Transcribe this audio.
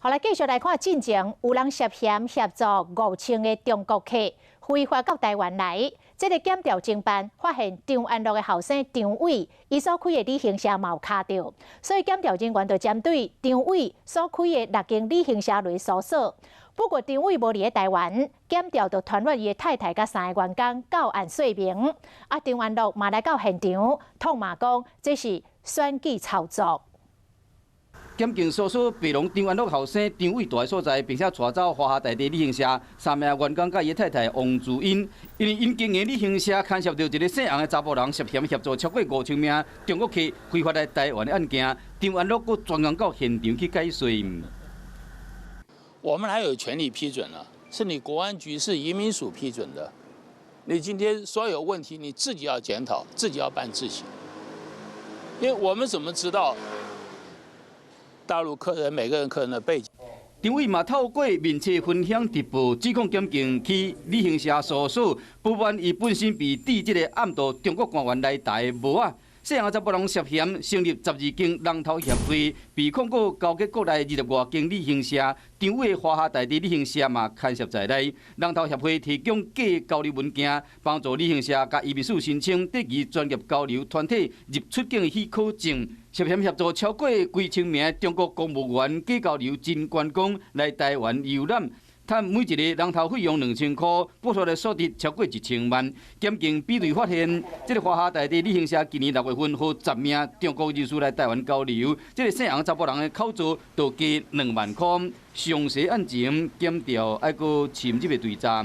好來，繼續來看進前有人涉嫌協助5000個中國客非法到台灣來，這个檢調偵辦發現張安樂的後生張偉，伊所開的旅行社嘛有卡著，所以檢調人員就針對張偉所開的六間旅行社來搜索。不過張偉無佇咧台灣，檢調就傳喚伊的太太佮三个員工到案說明。啊，張安樂嘛來到現場，痛罵講這是選舉操作。檢警搜索白龍張安樂後生張偉蹛的所在，並且帶走華夏大地旅行社三名員工佮伊太太王珠英，因為𪜶經營旅行社牽涉著一个姓洪的查埔人涉嫌協助超過5000名中國客非法來台灣的案件，張安樂閣專工到現場去解說。我們哪有權力批准呢？是你國安局，是移民署批准的。你今天所有問題，你自己要檢討，自己要辦事情。因為我們怎麼知道大陸客人每個人客人的背景？張偉嘛透過面冊分享直播，指控檢警去旅行社搜索，不瞞伊本身被指這个暗渡中國官員來台的無啊。姓洪查埔人涉嫌成立12間人頭協會，被控告勾結國內20外間旅行社，張偉華夏大地旅行社嘛牽涉在內。人頭協會提供假交流文件，幫助旅行社佮移民署申請得其專業交流團體入出境許可證，涉嫌協助超過幾千名中國公務員假交流真觀光來台灣遊覽。趁每一個人頭費用2000箍，補出來所得超過1000萬。檢警比對發現，這个華夏大地旅行社今年6月份予10名中國人士來台灣交流，這个姓洪查埔人的口座就加2萬箍。詳細案情檢調愛閣深入的追查。